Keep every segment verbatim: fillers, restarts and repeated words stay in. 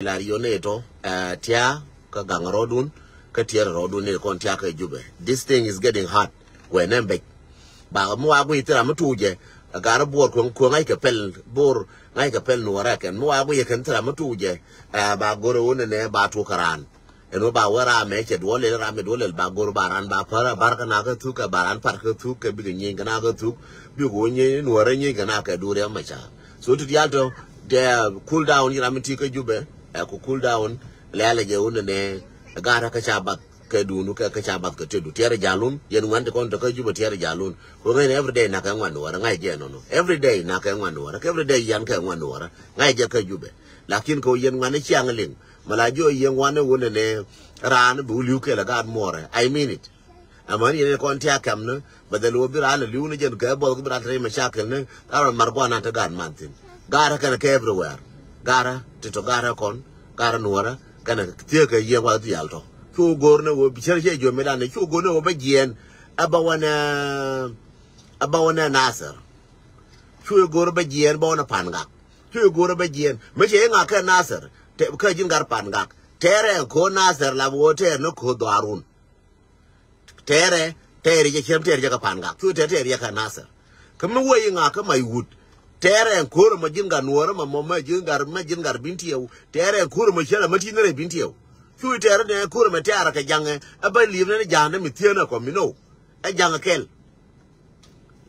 Lar yonɛ tɔ, eh, tia kä gaŋ rɔɔdun, kä tiɛɛr rɔɔdun ni kɔn tia kä Jubɛ. This thing is getting hard. Wɛ nɛ bɛc. Ba mi wa guiy thil ram mi tuuk jɛ, eh, gar Bor kueŋ, kueŋ ŋa̱c kɛ pɛl, Bor ŋa̱c kɛ pɛl Nuɔrɛ kɛn. Mi wa guiy kɛn thil ram mi tuuk jɛ, eh, ba go̱r wun nɛ ba tuuk kä raan. Ɛn wä ba wä ram mɛ cɛ duɔl lɛl, ram mɛ duɔl lɛl ba go̱r ba raan ba pär, bar kɛ na kɛ thuk, kɛ ba raan par kɛ thuk, kɛ bikɛ nyieeny kɛ na kɛ thuk, bikɛ wä nyieeny Nuɔrɛ nyieeny kɛ na kɛ duur yɛ mɛ ca. So ti dial tɔ, dɛ cool down, yi ram mi ti kä Jubɛ, ɛ ku cool down, lɛl jɛ wun nɛ, garɛ kä ca bath kɛ dunu kɛ, kä ca bath kɛ tedu. Tiɛɛr jalun, yɛn ŋuan ti kɔn tɔ kä Jubɛ tiɛɛr jalun. Wä ŋɛn every day na kɛ ŋuan Nuɔrɛ, ŋa̱c jɛ nɔnɔ. Every day na kɛ ŋuan Nuɔrɛ, every day yan kɛ ŋuan Nuɔrɛ, ŋa̱c jɛ kä Jubɛ. Lakin kɛ wä yɛn ŋuan ni ciaŋ liŋ. Mɛ la jiɔ yɛn ŋuan ni wun nɛ raan bi wä li̱w kɛl ɛ gaat muɔrɛ. I mean it. Amäni yɛn kɔn tia kɛm ni, bɛ dhɛl wä bi raan li̱w ni jɛn kɛ buɔth ki bi raan te rɛy mɛ cakɛl ni, raan mar guan an te gaat man thin. Gaarä kɛn kɛ everywhere. Gaarä ti tɔ gaarä kɔn, gaarä Nuɔrä, kɛn thiek kɛ yɛn wa dhial tɔ. Cu go̱r ni wä bi cär cɛ jiɔ mi dan ni, cu go̱r ni wä bä jiɛn. Ɛ bä wä nɛ, ɛ bä wä nɛ Nasir. Cu go̱r bä jiɛn bä wä nɛ Pangak. Cu go̱r bä jiɛn. Mi cɛ iŋa kɛ Nasir. Te, kä ji̱n gar Pangak. Tɛɛrɛ ko Nasir la wä tɛɛr ni ko dhɔarun. Tɛɛrɛ, tɛɛrɛ jɛ cɛm tɛɛrɛ jɛ kä Pangak. Cu tɛɛrɛ tɛɛrɛ jɛ kä Nasir. Kä mi wä iŋa kä Maiwut. Tɛɛrɛ ko̱r mɔ ji̱n gar Nuɔrä mɔ, mɔ, mɔ ji̱n gar, mɔ ji̱n gar Bintiɛw. Tɛɛrɛ ko̱r mɔ cɛ la mɛ ti ni rɛy Bintiɛw. Cu tɛɛrɛ nɛ ko̱r mɛ tɛɛrɛ kɛ jaŋɛ. Ɛ bä li̱em ni ja̱a̱n ni mi thieen ɛ kɔ mi no. Ɛ jaŋɛ kɛl.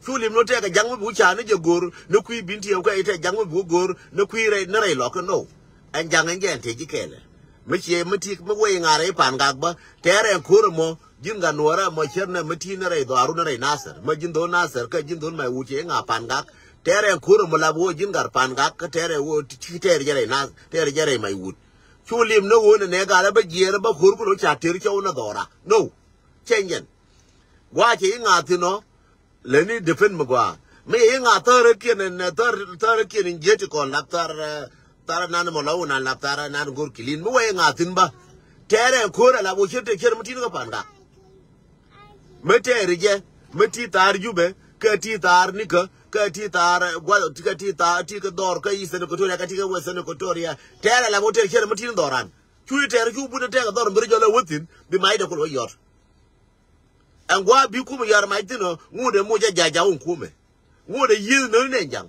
Cu li̱em ni tɛɛrɛ kɛ jaŋ mi bi wä ca ni jɛ go̱r ni kui̱ Bintiɛw kɛ itɛ jaŋ mi bi wä go̱r ni kui̱ rɛy, ni rɛy lɔk kɛ no. Ɛn jaŋ ɛn jɛ ɛn tëë ji̱ kɛɛlɛ. Mi ciɛ mi ti mi wee ŋa̱r i̱ Pangak bä. Tɛɛrɛ ɛn ko̱r ɛmɔ. Ji̱n gat Nuɔrä mɔ cär nɛ mi ti ni rɛy dhɔaru ni rɛy Nasir. Mi ji̱n dho̱n Nasir kä ji̱n dho̱n Maiwut ciɛ i̱ ŋa̱ Pangak. Tɛɛrɛ ɛn ko̱r ɛmɔ lap wä ji̱n gat Pangak kä tɛɛrɛ wä ti tɛɛrɛ jɛ rɛy Nas-, tɛɛrɛ jɛ rɛy Maiwut. Cu li̱em ni ɣöö nɛ nɛ gal ɛ bä jiɛɛr ɛ bä ko̱r kulɛ ca tër cɔw ni dhɔra. No. Cɛ nyɛn. Gua̱a̱ cɛ i̱ ŋa̱ thi̱n ɔ. Leni depend mi gɔaa. Mi yɛ iŋa thäär kiɛn in, thäär, thäär kiɛn in jieti kɔn lap thäär, eh, thäär nan mɔ lɔw nan lap thäär nan go̱r kilin. Mi wɛ iŋa thin ba. Tɛɛrɛ ko̱r ala bo ciet te ciet mi tin kä Pangak. Mi tɛɛri jɛ, mi ti thaar Jubɛ, kɛ ti thaar Nikä, kɛ ti thaar, eh, guath, kɛ ti thaar, ti kɛ dhɔr, kɛ Eastern Equatoria, kɛ ti kɛ Western Equatoria. Tɛɛrɛ ala bo te ciet mi tin dhɔran. Cu i̱ tɛɛr cu but tɛɛk dhɔr mi ri jɔl ɛ wä thin, bi mac dɛ kul wä yɔt. Ɛn gua̱a̱ bi kumɛ yɔr mac thi̱n ɔ, ŋut ɛ muc ɛ ja̱ja̱ wun kumɛ. Ŋut ɛ yi̱th nööni nɛ ja̱ŋ.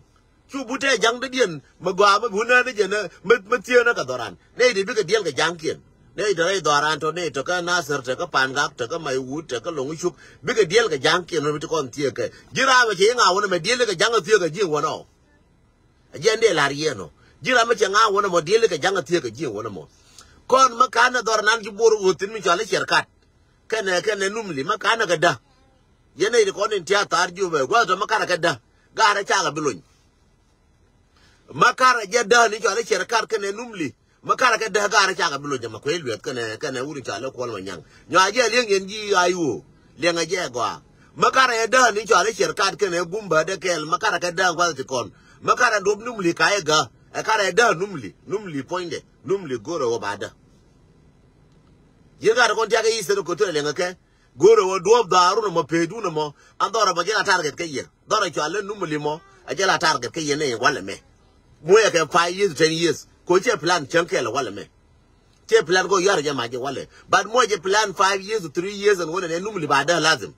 Cu but tɛ ja̱ŋ dädiɛn, mɛ gɔaa mɛ bi wun nään ni jɛ nä, mɛ, mɛ thieen nä kɛ dhɔran. Nɛy ti bikɛ diɛl kɛ ja̱ŋkiɛn. Nɛy ti rɛy dhɔran tɔ, nɛy tɔ kä Nasir, tɔ kä Pangak, tɔ kä Maiwut, tɔ kä Loŋ Cuk. Bikɛ diɛl kɛ ja̱ŋkiɛn mɛ bi ti kɔn thieekä. Ji̱ raamɛ cɛ i̱ ŋa̱ wun ɛmɛ diɛl kɛ ja̱ŋ ɛ thieekä ji̱ wun ɔ. Ɛ jɛn dee la̱r yɛn ɔ. Ji̱ raamɛ cɛ ŋa̱ wun ɛmɔ diɛl kɛ ja̱ŋ ɛ thieekä ji̱ wun ɛmɔ. Kɔn mɛ ka̱n ɛ dhɔr nan ji̱ Bor ɣöö thi̱n mi cɔal i̱ Cɛrkat. Kɛnɛ, kɛnɛ Numli, mɛ ka̱n ɛ kɛ dä. Yɛn nɛy ti kɔn in tia̱a̱ thaar Jubɛ, gua̱th tɔ̱ mi karɛ kɛ dä. Gaarɛ cakɛ bi lony. Mi karɛ jɛ dä ni cɔal i̱ Cɛrkat kɛnɛ Numli. Mi karɛ kɛ dä gaarɛ cakɛ bi lony jɛ mɛ kuec luɛth kɛnɛ, kɛnɛ wut in cɔal i̱ Kuɔl Manyaŋ. Nyɔa jɛ li̱eŋ yɛn ji̱ I O. Liɛŋɛ jɛ gɔaa. Mi karɛ jɛ dä ni cɔal i̱ Cɛrkat kɛnɛ Gumba dee kɛɛl. Mi karɛ kɛ dä gua̱th ti kɔn. Mi karɛ duɔ̱p Numli ka jɛ gä. Ɛ karɛ jɛ dä Numli. Numli puɔ̱nydɛ. Numli go̱rɛ wä ba dä. Ji̱n gat kɔn tiakɛ Eastern Equatoria liɛŋɛ kɛ. Go̱o̱rɛ wä duɔ̱ɔ̱p dhɔaarun ɛmɔ, peetdun ɛmɔ, an dhɔrɛ mɔ jɛ la target kä yɛ. Dhɔrɛ cɔal i̱ Numli mɔ, a jɛ la target kä yɛ ni walɛ mɛ. Muɔyɛ kɛ five years to ten years. Ko cɛ plan cäŋ kɛɛl walɛ mɛ. Cɛ plan ko yɔ̱a̱r jɛ ma jɛ walɛ. But muɔyɛ jɛ plan five years to three years and wunɛ nɛ Numli ba dä lazim.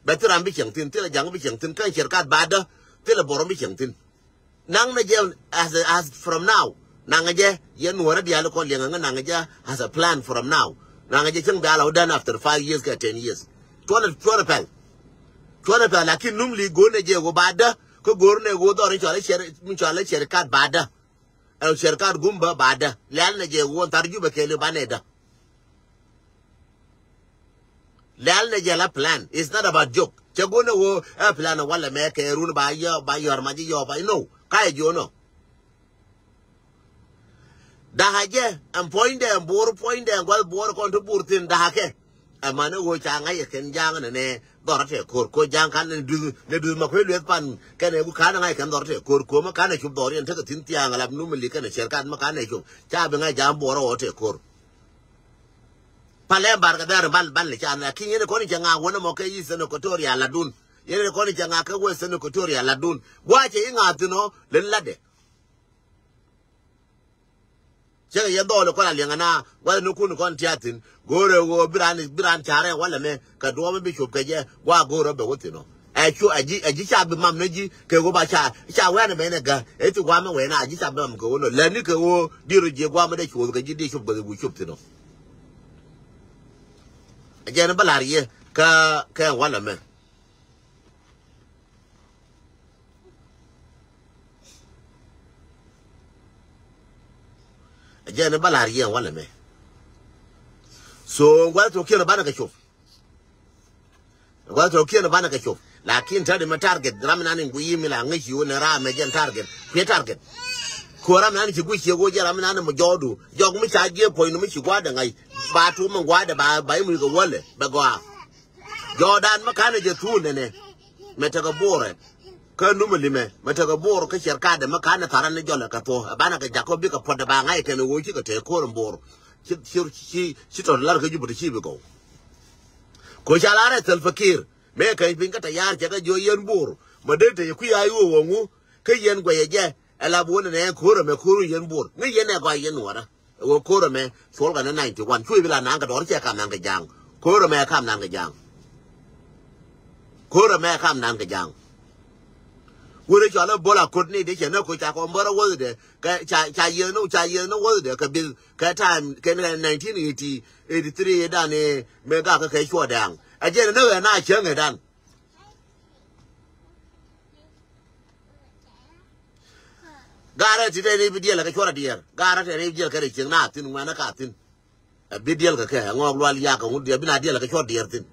Bɛ thil ram bi cieŋ thi̱n, thilɛ ja̱ŋ bi cieŋ thi̱n, kä Cɛrkat ba dä, thilɛ bɔrɔ bi cieŋ thi̱n. Naŋ nɛ jɛ as, as from now. Naŋ jɛ yɛn Nuɔrɛ diaal kɔn liɛŋɛ ŋä naŋ jɛ as a plan from now. Naŋ jɛ cäŋ diaal a wä done after five years kɛ ten years. Cuɔnɛ, cuɔnɛ pɛl. Cuɔnɛ pɛl lakin Numli go̱o̱r nɛ jɛ wä ba dä. Kä go̱o̱r nɛ wä dhɔr in cɔal i̱ Cɛr, in cɔal i̱ Cɛrkat ba dä. Ɛn Cɛrkat Gumba ba dä. Lɛl nɛ jɛ wä thar Jubɛ kɛɛl i̱ ba nɛ dä. Lɛl nɛ jɛ la plan. It's not about joke. Cɛ go̱n ɛ ɣöö ɛ plan ɛ walɛ mɛ kɛ run ba yɔ, ba yɔr ma ji̱ yɔ ba, no. Ka yɛ jiɔ nɔ. Da̱kä jɛ ɛn puɔ̱nydɛ ɛn Bor, puɔ̱nydɛ ɛn gua̱th Bor kɔn ti Bor thi̱n da̱kä kɛ. Ɛmɛn ɛ ɣöö ca ŋa̱c ɛ kɛn ja̱a̱ŋ nɛ nɛ dhɔr ɛ tɛ ko̱r, ko̱ ja̱a̱ŋ ka̱n nɛ duth, nɛ duth ma kuec lueth pan kɛn ɛ ku ka̱n ɛ ŋa̱c kɛn dhɔr ɛ tɛ ko̱r, ko̱ ma ka̱n ɛ cop dhɔr yɛn tekɛ thi̱n thia̱a̱ŋ lap Numli kɛnɛ Cɛrkat ma ka̱n ɛ cop. Ca bi ŋa̱c ja̱a̱ŋ Bor ɛ ɣöö tɛ ko̱r. Palɛ bar kɛ dhɛr bal, bal ni can, lakin yɛn kɔn cɛ ŋa wänɛ mɔ kɛ Eastern Equatoria latdun. Yɛn kɔn cɛ ŋa kɛ Western Equatoria latdun. Gua̱a̱ cɛ i̱ ŋa thi̱n ɔ, len latdɛ. Cä kɛ yɛ dhɔɔl kɔn a liɛŋɛ na gua̱th ni kun kɔn tia̱a̱ thi̱n. Go̱o̱rɛ ɣöö bi raan, bi raan ca̱rɛ walɛ mɛ kɛ duɔ̱ɔ̱p mi bi cop kɛ jɛ gua̱a̱ go̱o̱rɛ bɛ wä thi̱n ɔ. Ɛ cu ɛ ji̱, ɛ ji̱ ca bi mam ni ji̱ kɛ ɣöö ba ca, ca wɛn mɛ ni gä. Ɛ ti gua̱a̱ mɛ wɛn a ji̱ ca bi mam kɛ ɣöö nɔ. Lɛni kɛ ɣöö di rɔ jiɛ gua̱a̱ mɛ dee cuoth kɛ ji̱ di cop gua̱th ɛ wi̱i̱ cop thi̱n ɔ. Ɛ jɛn bä la̱r yɛ kä, kä walɛ mɛ. Ɛ jɛn bä la̱r yɛ walɛ mɛ. So gua̱th tɔ̱ kiɛn banɛ kɛ cop. Gua̱th tɔ̱ kiɛn banɛ kɛ cop. Lakin tädi mɛ target ram nan in guiy mi la ŋäc yi wä nɛ ram mɛ jɛn target. Kuɛ target. Kuɛ ram nan ci guic ciɛ wä jɛ ram nan mɛ jɔɔdu. Jɔk mi ca jiɛ puɔ̱ny ni mi ci gua̱dɛ ŋa̱c. Ba tum mɛ gua̱dɛ ba, ba imuc kɛ wäl ɛ bɛ gɔaa. Jɔɔdan mi kanɛ jɛ thuun nɛnɛ. Mɛ tekɛ borɛ. Kä numɛ limɛ mɛ tekɛ bor kä cɛr kadɛ mi kanɛ tharan ni jɔlɛ kɛ thuɔ. Ɛ banɛ kɛ jakä bikɛ puɔ̱t dɛ ba ŋa̱c kɛn ɛ ɣöö cikɛ tëë ko̱r in bor. Ci, ci, ci, ci tɔt lar kä Jubɛ ti ci bi gɔw. Ko ca lar ɛ Salva Kiir. Mëë keny piny kä tɛ̈ ya̱a̱r cɛ kɛ jiɔ yɛn bo̱o̱r. Ma dee te yɛ kui̱ a iwä wä ŋu. Kä yɛn guɛyɛ jɛ. Ɛ la bi wä nɛ nɛ ko̱r ɛmɛ ko̱r yɛn bo̱o̱r. Ŋä yɛn ɛ gɔaa yɛn nuɔ̱ɔ̱rä. Ɛ wä ko̱r ɛmɛ. Cuɔl kɛ ni ninety one. Cuɛ bi la na̱a̱ŋ kɛ dɔɔr cɛ kam na̱a̱ŋ kɛ ja̱a̱ŋ. Ko̱r ɛmɛ kam na̱a̱ŋ kɛ ja̱a̱ŋ. Ko̱r ɛmɛ kam na̱a̱ŋ kɛ ja̱a̱ŋ. Wurɛ cɔal ɛ bo̱l a ko̱t ni dee cɛ nä ko̱ ca kɔn bärä wäth dee. Kɛ ca, ca yieth ni, ca yieth ni wäth dee kɛ bil kɛ time kɛ ni nineteen eighty, eighty three dan ni mëë gak kɛ kɛ cuɔ dɛɛŋ. Ɛ jɛn ni ɣɛ na cäŋ ɛ dan. Gaarɛ ti tɛn i̱ bi diɛl kɛ cuɔr a diɛɛr. Gaarɛ tɛn i̱ bi diɛl kɛ rɛ cieŋ na thi̱n ŋuɛn ɛ ka thi̱n. Ɛ bi diɛl kɛ kɛ ɛ ŋɔɔk lual yak kɛ ŋut diɛl bi na diɛl kɛ cuɔr diɛɛr thi̱n.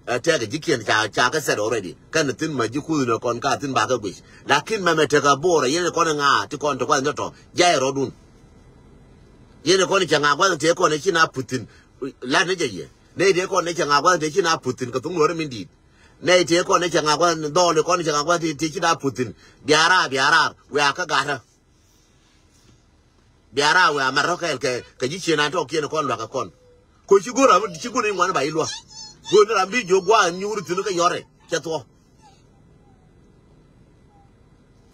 Ɛ tɛk ji̱kiɛn ca, ca kɛ set already. Kɛn thi̱n ma ji̱ kuth ni kɔn ka thi̱n ba kɛ guic. Lakin mɛmɛ tekɛ bo̱o̱rɛ yɛn kɔn ŋa ti kɔn ti kuath ni tɔ. Jay rɔdun. Yɛn kɔn cɛ ŋa guath ti kɔn ci na puthin. Lat ni jɛ yɛ. Ne ti kɔn cɛ ŋa guath ti ci na puthin kɛ thuŋ luɔr min di̱i̱t. Nɛy tëë kɔn ni cɛ ŋak wä dhɔɔli kɔn ni cɛ ŋak wä ti, ti ci na puthin. Biaraa, biaraa wiaa kä gatdä. Biaraa wiaa mat rɔ̱ kɛɛl kɛ, kɛ ji̱ cien an tɔɔkiɛn kɔn luakä kɔn. Ko ci go̱r ram ci go̱r ni ŋuan ba iluä. Go̱r ni ram bi jiök gua̱a̱ nyuur thi̱n kä yɔrɛ cɛ thuɔ.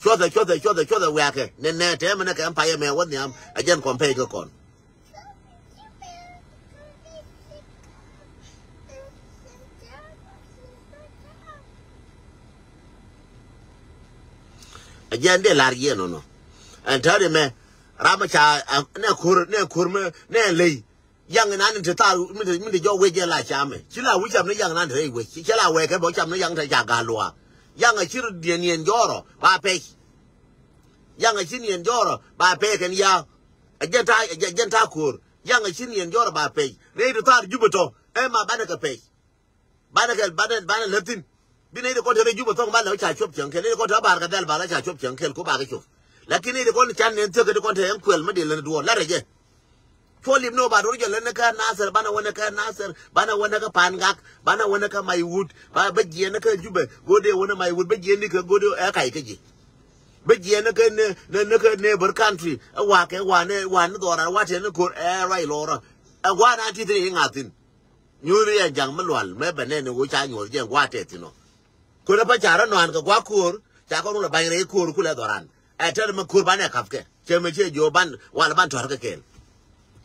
Cuɔthɛ, cuɔthɛ, cuɔthɛ, cuɔthɛ wiaa kɛ nɛ nɛ tɛmɛ nɛ kɛ ɛm payɛ mɛ wä nhiam a jɛn kɔn pɛy kä kɔn. A jiɛn dee lar yiɛn nɔnɔ. Ɛn tääri mɛ ram ca nɛ ko̱r, nɛ ko̱r mɛ nɛ ley. Yaŋ inan in te thar min te, min te jɔk wec jɛ la camɛ ci la wi̱c cam ni yaŋ inan te rɛy wec ci la wɛɛkɛ bɛ cam ni yaŋ te ca gal luaak. Yaŋ a ci rɔ diɛn niɛn jɔɔrɔ ba pɛc. Yaŋ a ci niɛn jɔɔrɔ ba pɛc kɛn ya̱a̱. A jɛn ta̱a̱, a jɛn ta̱a̱ ko̱o̱r. Yaŋ a ci niɛn jɔɔr ba pɛc rɛy ti thaar Jubɛ tɔ. Ɛ ma banɛ kɛ pɛc. Banɛ kɛ, banɛ, banɛ lät thi̱n. Bi nɛy ti kɔn te rɛy Jubɛ thɔŋ banɛ wä ca cuɔp cäŋ kɛl. Nɛy ti kɔn te bar kɛ dhɛl banɛ ca cuɔp cäŋ kɛl ku bakɛ cuɔp. Lakin nɛy ti kɔn can nɛn thiek ti kɔn te ɛn kuɛl mi dil lät duɔɔr la rɛc jɛ. Cuɔ lip ni wä ba duɔr jɛ lät ni kä Nasir, banɛ wä ni kä Nasir, banɛ wä ni kä Pan Gak, banɛ wä ni kä Maiwut, ba bä jiɛn ni kä Jubɛ, go̱o̱r dee wä ni Maiwut, bä jiɛn ni kä go̱o̱r dee ɛ kac kä ji̱. Bä jiɛn ni kä ni, ni, ni kä neighbor country. Ɛ wa kɛ wa ni, wa ni dhɔran wa tɛn ni ko̱r ɛ ruac lɔrä. Ɛ gua̱a̱r na ti thi̱n i̱ ŋa̱thi̱n. Nyuuri ɛ ja̱ŋ mi lual mɛ bɛ nɛn ni ɣöö ca nyuɔth jɛ gua̱a̱r tɛth thi̱n ɔ. Ko̱n ɛ pa ca rɔ nɔan kɛ gua̱a̱r ko̱r ca kɔn wun ɛ ba̱ny rɛy ko̱r kulɛ dhɔran. Ɛ tɛn mɛ ko̱r banɛ ka̱p kɛ cɛ mɛ ciɛ jiɔ ban wal ban tɔ̱r kɛ kɛɛl.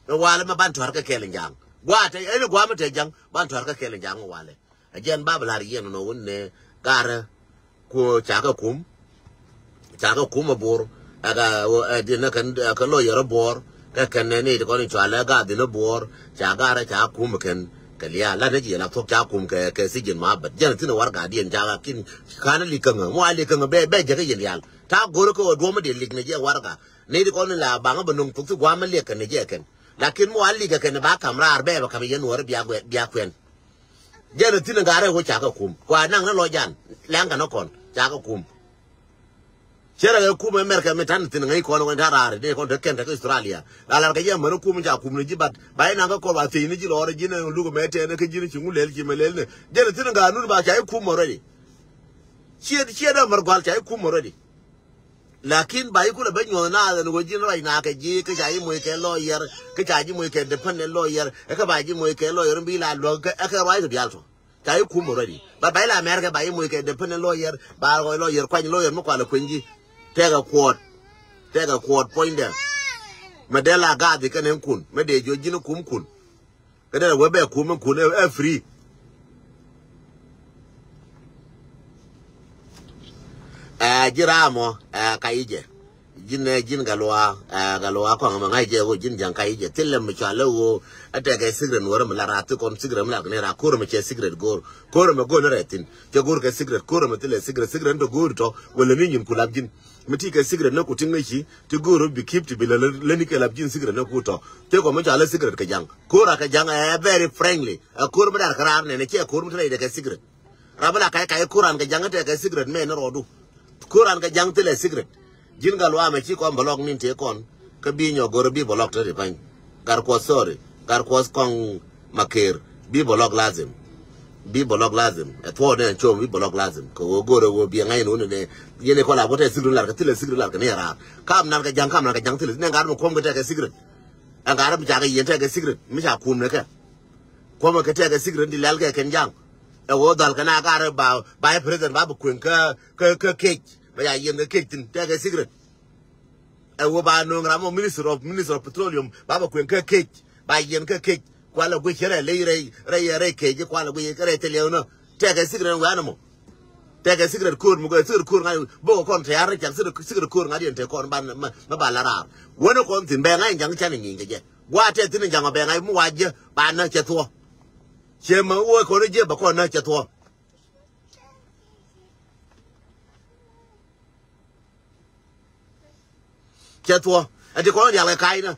Ɛ wal mɛ ban tɔ̱r kɛ kɛɛl in ja̱ŋ gua̱a̱r tɛ ɛn gua̱a̱r mɛ tɛ ja̱ŋ ban tɔ̱r kɛ kɛɛl in ja̱ŋ walɛ. A jɛn ba bi lar yɛn nɔ wun nɛ garɛ. Ku ca kɛ kum. Ca kɛ kum a bor. Ɛ ka, ɛ di nɛ kɛn, ɛ kɛ lawyer a bor. Kɛ kɛn nɛ ni ti kɔn in cua lɛ ga dhin a bor. Ca garɛ ca kum kɛn. Kɛ lia la nɛ jiɛn a thok ca kum kɛ, kɛ sijin ma bɛt. Jɛn thin a war ga diɛn ca ka kin. Kan a li käŋä. Mɔ a li käŋä bɛ, bɛ jɛ kɛ yɛn lial. Ta gor kɛ wä duɔm a di lik nɛ jɛ war ga. Ni ti kɔn in la baŋ a bɛ nuŋ thok thi guam a liɛk kɛn nɛ jɛ kɛn. Lakin mɔ a li kɛ kɛn ba kam raar bɛ bɛ kam yɛn wär bia guɛ, bia kuɛn. Jɛn a thin a garɛ wä ca kɛ kum kua naŋ ni lɔ jan lɛŋ kɛ ni kɔn ca kɛ kum. Cɛ rɛ kɛ kum America mi tan thin ŋäc kɔn wä ni tan raar ni kɔn te kɛn te kä Australia. La lar kɛ jɛ män kum ca kum ni ji̱ bat ba inaŋ kä kɔn ba thiec ni ji̱ lɔɔr ji̱ ni luk mɛ tɛn kä ji̱ ni ci ŋu lɛl ci mɛ lɛl ni. Jɛn a thin a gar nun ba ca i̱ kum already. Ciɛ, ciɛ dee mär gual ca i̱ kum already. Lakin ba i̱ kulɛ ben nyuɔ̱th naath ɛn ɣöö ji̱n ruac na kɛ ji̱ kä ca ji̱ moc kɛ lawyer kä ca ji̱ moc kɛ dependent lawyer ɛ kä ba ji̱ moc kɛ lawyer in bi la luäk kä ɛ kɛ ruac kɛ diaal tɔ. Ca ji̱ kum already. Ba ba ji̱ la mɛr kɛ ba ji̱ moc kɛ dependent lawyer ba lawyer kuany lawyer mi kualɛ kueny ji̱. Tɛkɛ kuɔɔt. Tɛkɛ kuɔɔt puɔ̱nydɛ. Mɛ dee la gathi kɛn ɛn kun mɛ dee jiɔ ji̱n kum kun. Kɛ dee la wee bɛ kum ɛn kun ɛ free. Ɛ ji̱ raamɔ ɛ ka i̱ jɛ. Ji̱n ɛ ji̱n Gatluak ɛ Gatluak kɔŋ mɛ ŋa̱c jɛ ɣöö ji̱n ja̱ŋ ka i̱ jɛ thilɛ mi cɔalɛ ɣöö ɛ tɛkɛ secret nuɔ̱ɔ̱rä mi la rath ti kɔn secret mi la kɛ ni rath ko̱r mɛ cɛ secret go̱o̱r ko̱r mɛ go̱o̱r ni rɛy thi̱n cɛ go̱o̱r kɛ secret ko̱r mɛ thilɛ secret secret ni tɔ go̱o̱r tɔ wälɛ ni nyin ku lap ji̱n. Mi ti kɛ secret ni ku ti̱ŋ ni ci ti go̱o̱r bi keep ti bi lä lä ni kɛ lap ji̱n secret ni ku tɔ. Ti kɔ mi cɔalɛ secret kɛ ja̱ŋ ko̱r a kɛ ja̱ŋ ɛ very frankly ɛ ko̱r mi dar kɛ raar nɛn ɛ cɛ ko̱r mi ti rɛy dɛ kɛ secret. Rap la ka̱c ka̱c ko̱ran kɛ ja̱ŋ tɛkɛ secret mɛ ni rɔɔdu. Ko̱ran kɛ ja̱ŋ thilɛ secret. Ji̱n Gatluak mɛ ci kɔn bɛ lɔk nin tëë kɔn kä bi nyɔk go̱r bi bɛ lɔk te ri pa̱ny. Gat Kuɔth sorry. Gat Kuɔth kɔŋ Makër bi bɛ lɔk lazim. Bi bɛ lɔk lazim ɛ thuɔɔk nɛ com bi bɛ lɔk lazim kɛ ɣöö go̱r ɛ ɣöö bi ɛ ŋa̱c ni wun ni nɛ. Yɛn ɛ kɔn la bä tɛ secret lar kɛ thilɛ secret lar kɛ ni ɛ raar kam nan kɛ ja̱ŋ kam nan kɛ ja̱ŋ thilɛ nɛ gat mɛ kuɔm kɛ tɛkɛ secret. Ɛ gat mi ca kɛ yɛn tɛkɛ secret mi ca kum ni kɛ. Kuɔmɛ kɛ tɛkɛ secret di lɛl kɛ kɛn ja̱ŋ. Ɛ ɣöö dhal kɛ na garɛ ba ba ɛ president ba bi kueŋ kä kä kä kec ba ya yiɛn kä kec thin tɛkɛ secret. Ɛ ɣöö ba no̱o̱ŋ ram ɔ minister of minister of petroleum ba bi kueŋ kä kec ba yiɛn kä kec. Kualɛ guic rɛ ley rɛy rɛy rɛy kec kualɛ guic rɛy thil yɛw nä. Tɛkɛ secret wɛ anɛ mɔ. Tɛkɛ secret ko̱r mi gɔɛ secret ko̱r ŋa̱ bokɛ kɔn tɛ̈r rɛ cak secret ko̱r ŋa̱ diɛn te kɔn ban mɛ ba la raar. Wänä kɔn thin bɛ ŋa̱ in ja̱ŋ can in nyieny kɛ jɛ. Gua̱a̱ tɛth thi̱n in ja̱ŋ ɔ bɛ ŋa̱c mi wa jiɛ ba näk cɛ thuɔ̱. Ciɛ ma wä kɔn jiɛ ba kɔn näk cɛ thuɔ̱. Cɛ thuɔ̱. Ɛ ti kɔn rial kɛ ka̱a̱cnä